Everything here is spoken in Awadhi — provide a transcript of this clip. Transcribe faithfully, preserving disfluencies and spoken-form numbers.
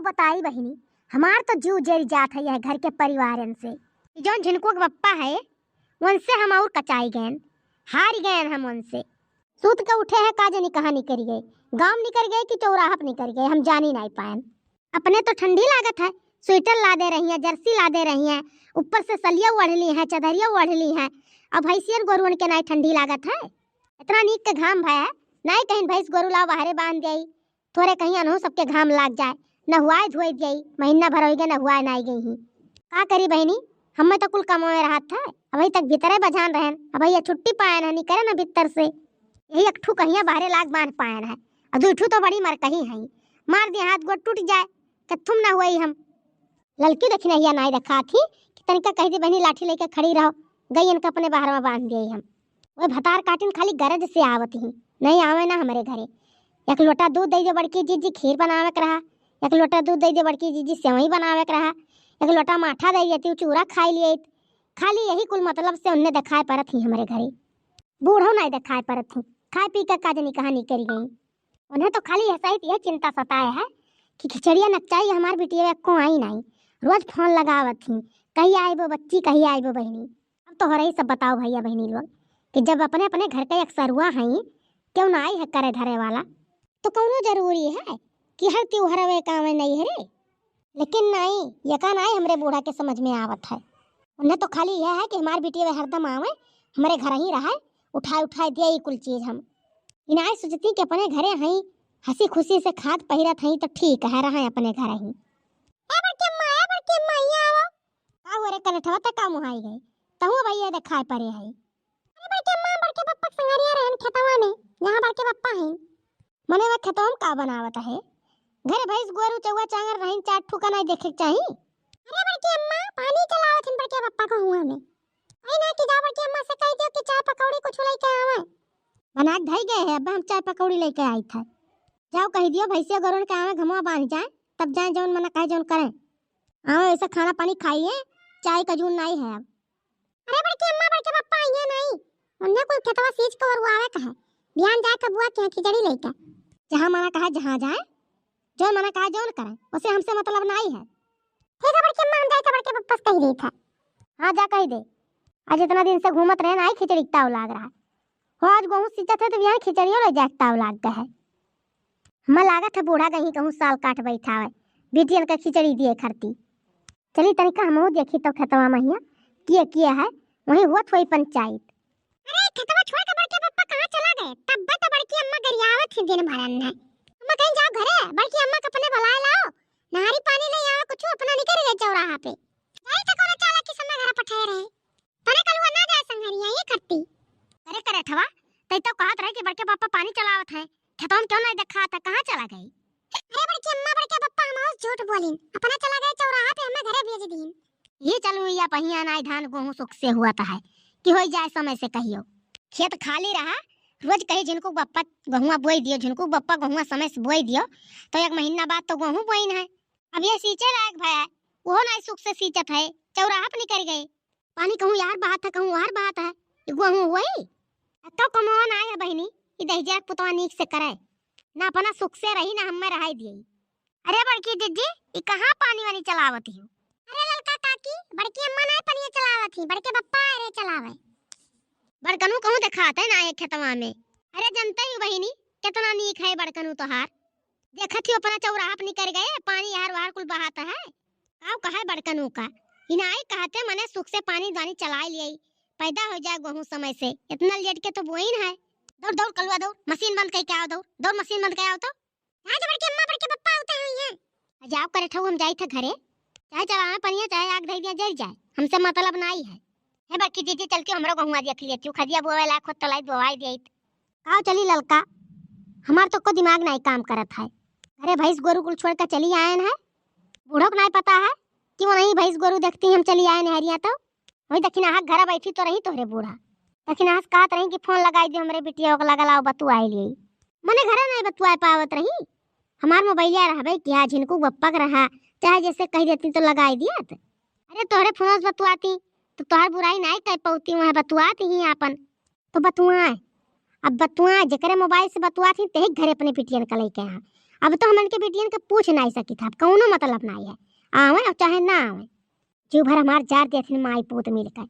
बताई बहिनी, हमार तो जीव जरि जात है यह घर के परिवारन से। जौन झिनकू के बप्पा है, उनसे हम और कचाई गएन, हारि गएन हम उनसे। सूत के उठे हैं, का जानी कहाँ निकरि गए, गाँव निकरि गए कि चौराहा पे निकरि गए, हम जानी नाहीं पाएन। अपने तो ठंडी लागत है, स्वेटर लादे रही हैं, जर्सी लादे रही हैं, ऊपर से सलिया ओढ़ ली हैं, चदरिया ओढ़ ली हैं। अब भैंसियन गोरुअन के नाहीं ठंडी लागत है, इतना नीक के घाम भय है, नाहीं कहीं भैंस गोरु लाओ बाहरे बांध देई, थोरे कहीं अनहु सबके घाम लाग जाए, नहुआए धोए देई, महीना भर होइ गए नहुआए नाहीं गई ही। का करी बहिनी, हमें तो कुल कमावे रहत है, अबही तक भीतरे बझान रहेन, अबही ये छुट्टी पाएन है, निकरे न भीतर से। यही एक ठू कहिया बाहरे लाग बांध पाएन है, और दुई ठू तो बड़ी मरकही हैं, मार दिया हाथ गोड़ टूट जाए, कत्थुम ना हुई हम। ललकी देखी नहीं, या नाई देखा थी कि तनिका कह दी बहिनी लाठी लेके खड़ी रहो, गई इनका अपने बाहर में बांध दिए हम। वह भतार काटिन खाली गरज से आवत ही, नहीं आवे ना हमरे घरे। एक लोटा दूध दे दे बड़की जीजी, खीर बनावे के रहा, एक लोटा दूध दे दे बड़की जीजी, सेवई बनावे के रहा, एक लोटा माठा दे देती, चूरा खाई लिए। खाली यही कुल मतलब से उन्हें दिखाई पड़त ही हमरे घरे। बूढ़ो नहीं दिखाई पड़त ही, खाए पी के का जानी कहाँ निकल गई। उन्हें तो खाली ऐसा ही यह चिंता सताए है कि खिचड़िया नकचाई हमार बिटिया को आई नहीं। रोज फोन लगावत ही, कही आइबो बच्ची, कही आइबो बहिनी। अब तो हो रही सब बताओ भैया बहिनी लोग कि जब अपने अपने घर के एक सरुआ हैं, क्यों ना आई है करे धरे वाला, तो कौनो जरूरी है कि हर त्योहार वे काम नहीं है रे। लेकिन नहीं, यका नहीं हमरे बूढ़ा के समझ में आवत है। उन्हें तो खाली यह है कि हमार बिटिया वे हरदम आवे, हमरे घर ही रहे, उठाए उठाए दिया ये कुल चीज हम। इनाय सोचती कि अपने घरे हई, हंसी खुशी से खात पहिरत हई तो ठीक है, रहे अपने घर ही। ए बड़की अम्मा, ए बड़की अम्मा, ये आओ। का हुआ रे कनठवा, त का मुहाई गई? तहु भैया दिखाई पड़े है। अरे बड़की अम्मा, बड़के पप्पा के संगरिया रहन खेतवा में, यहाँ बड़के पप्पा हैं। मने वह खेतवा में का बनावत है? घरे भैंस गोरू चौवा चांगर रहन, चार ठू का नहीं देखे के चाही? अरे बड़की अम्मा, पानी चलावत हन बड़के पप्पा को हुआ में। आई ना कि जा बड़की अम्मा से कह दियो कि चाय पकौड़ी कुछ लेके आवे। बना के धई गए है, अब हम चाय पकौड़ी लेके आई था। जाओ कह दियो भैंसिया गोरुन के आवे घमवा बांध जाए, तब जाए जौन मना कहे जौन करें। आवे वैसे खाना पानी खाइए, चाय का जून नहीं है अब। अरे बड़की अम्मा, बड़के पप्पा आइए नहीं, उन्हें कुल खेतवा सींच के ओरुआवे का है, बिहान जाए के बुआ के खिचड़ी लेके। जहाँ मना कहे जहाँ जाए, जौन मना कहे जौन करें, उसे हमसे मतलब नहीं है। ठीक है बड़की अम्मा, हम जाए के बड़के पप्पा से कह दी था। हाँ जा कह दे, आज इतना दिन से घूमत रहे ना, आई खिचड़ी के ताव लाग रहा। हो आज गोहूँ सींचत है तो बिहान खिचड़ियों ले जाए के ताव लाग गए है। हमें लागत है बूढ़ा कहीं कहूँ साल काट बैठावे, बिटियन का खिचड़ी दिए खरती। चली तनिका हमहू देखी तो खेतवा महिया किए किए है, वहीं हुआ थोड़ी पंचायत। अरे खेतवा छोड़ के बड़के पप्पा कहाँ चला गए? तब तो बड़की अम्मा गरियावत थी दिन भर अन्ना। अम्मा कहीं जाओ घरे, बड़की अम्मा के अपने बुलाए लाओ, नहारी पानी ले आओ, कुछ अपना निकल रहे चौराहा पे। जाई तो कोनो चाला की समय घर पठाए रहे। तने कलुआ ना जाए संगरिया, ये खट्टी। अरे करेठवा, तै तो कहत रहे कि बड़के पापा पानी चलावत हैं, खेतवा में क्यों नहीं देखा था, कहाँ चला गई? अरे बड़की अम्मा, बड़के पप्पा हम झूठ बोलिन, अपना चला गए चौराहा पे, हमें घरे भेज दीन। ये चलू या पहिया नाई धान गोहूँ सुख से हुआ था है कि होई जाए समय से कहियो। खेत खाली रहा, रोज कही झिनकू बप्पा गोहुआ बोई दियो, झिनकू बप्पा गोहुआ समय से बोई दियो, तो एक महीना बाद तो गोहूँ बोई है। अब ये सींचे लायक भया है, वो नाई सुख से सींचत है, चौराहा पे निकल गए। पानी कहूँ यार बहात है, कहूँ वार बहात है, ये गोहूँ हुई। अक्का कमवा नाई है बहिनी, ये दहिजा के पुतवा नीक से करे, ना अपना सुख से रही, ना हमें रहाई दिए। अरे बड़की जिज्जी, ई कहाँ पानी वानी चलावत ही? अरे ललका काकी, बड़की अम्मा नाई पनिया चलावत ही, बड़के पप्पा आए रहे चलावे। बड़कनू कहूँ देखात है ना ये खेतवा में। अरे जनते ही बहिनी, कितना नीक है बड़कनू तोहार। देखत ही अपना चौराहा पे निकल गए, पानी यार वार कुल बहात है। काव कहे बड़कनू का, इनाई कहते मने सुख से पानी दानी चलाए लिए, पैदा हो जाए गोहूँ समय से। इतना लेट के तो बोइन है। दौड़ दौड़ कलुआ दौड़, मशीन बंद करके आओ, दौड़ दौड़ मशीन बंद कर आओ तो। आज बड़के अम्मा बड़के पप्पा होते हैं ये। जाओ करे ठऊ, हम जाई थे घरे, चाहे चलावे पनिया चाहे आग धई दिया जल जाए, हमसे मतलब नाई है। हे बड़की जीजी, चल के हमरो गहुआ देख लिया, तू खदिया बोवे लायक होत तो लाई बोवाई दिया। काव चली ललका, हमार तो को दिमाग नाई काम करत है। घरे भैंस गोरू कुल छोड़ के चली आयन है, बूढ़ो को नाई पता है कि वो नहीं भैंस गोरू देखती हम चली आयन हरिया तो। वही दखिनाहा घरा बैठी तो रही तोहरे बूढ़ा। दखिनाहा से कहत रही कि फोन लगाई दियो हमरे बिटिया को, लगा लाओ बतुआई लिए। मने घरे नहीं बतुआए पावत रही। हमार मोबाइलिया रहबे किया, झिनकू बप्पा के रहा, चाहे जैसे कह देती तो लगाई दियत। अरे तोहरे फोन से बतुआती तो तोहर बुराई नहीं कर पौती, वहाँ बतुआत ही आपन। तो बतुआए, अब बतुआए, जेकरे मोबाइल से बतुआत ही तेही घरे अपने बिटियन का लेके आ। अब तो हमन के बिटियन के पूछ नाहीं सकित है, अब कौनो मतलब नाहीं है, आवे और चाहे ना आवे। जो भर हमार जार देथिन माई पूत मिलकर।